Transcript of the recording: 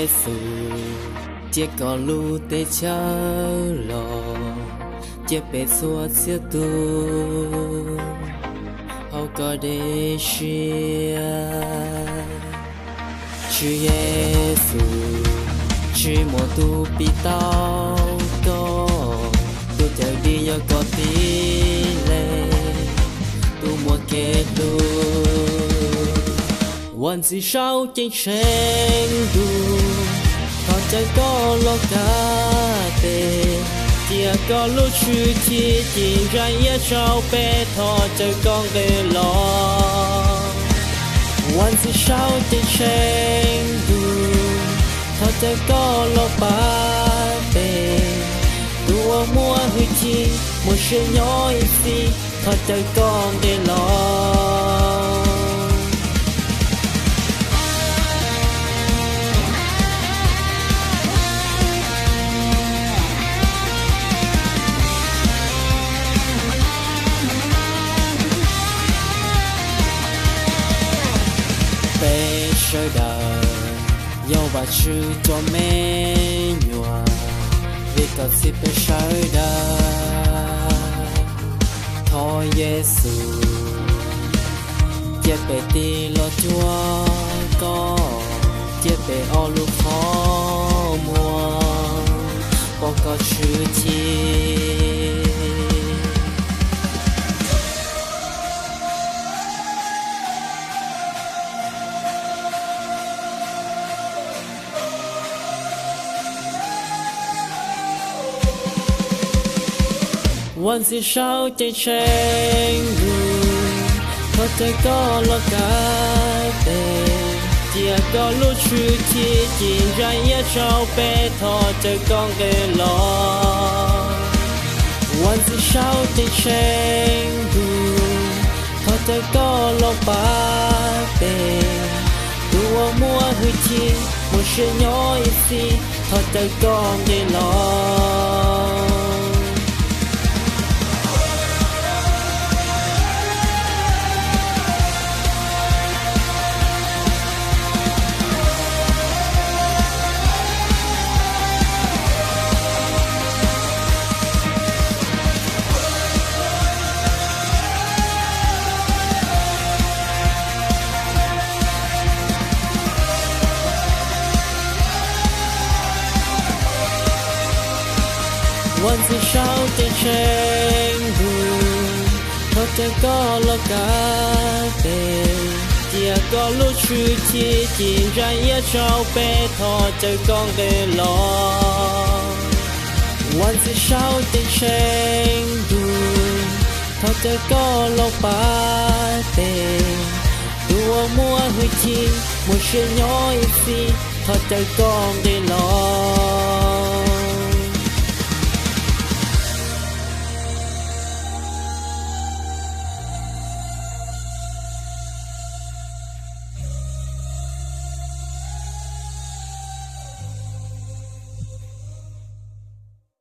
Yexus, cia koj lub teb chaws los, cia peb txhua txhia tus hauv koj dej siab. Tswv Yexus, tsis muaj tus piv tau koj, tus cawm dim yog koj tib leeg, tus muaj kev hlub. Ua Ntxwg Saub Ceeb Tsheej Ntuj, thov caw koj los kav peb, cia koj lub tshwj chim ci ntsa iab rau peb, thov caw koj nqis los. Ua Ntxwg Saub Ceeb Tsheej Ntuj, thov caw koj los pab peb, tus uas muaj hwj chim, muaj sia nyob ib txhis, thov caw koj nqis los. Peb sawv daws yog Vajtswv cov me nyuam, vim koj txib peb sawv daws. Thov Yexus, cia peb tig los cuag koj, cia peb ob lub qhov muag pom koj tshwj chim. Ua Ntxwg Saub Ceeb Tsheej Ntuj, thov caw koj los kav peb, cia koj lub tshwj chim ci ntsa iab rau peb, thov caw koj nqis los. Ua Ntxwg Saub Ceeb Tsheej Ntuj, thov caw koj los pab peb, tus uas muaj hwj chim, muaj sia nyob ib txhis, thov caw koj nqis los. Ua Ntxwg Saub Ceeb Tsheej Ntuj, thov caw koj los kav peb, cia koj lub tshwj chim ci ntsa iab rau peb, thov caw koj nqis los. Ua Ntxwg Saub Ceeb Tsheej Ntuj, thov caw koj los pab peb, tus uas muaj hwj chim, muaj sia nyob ib txhis, thov caw koj nqis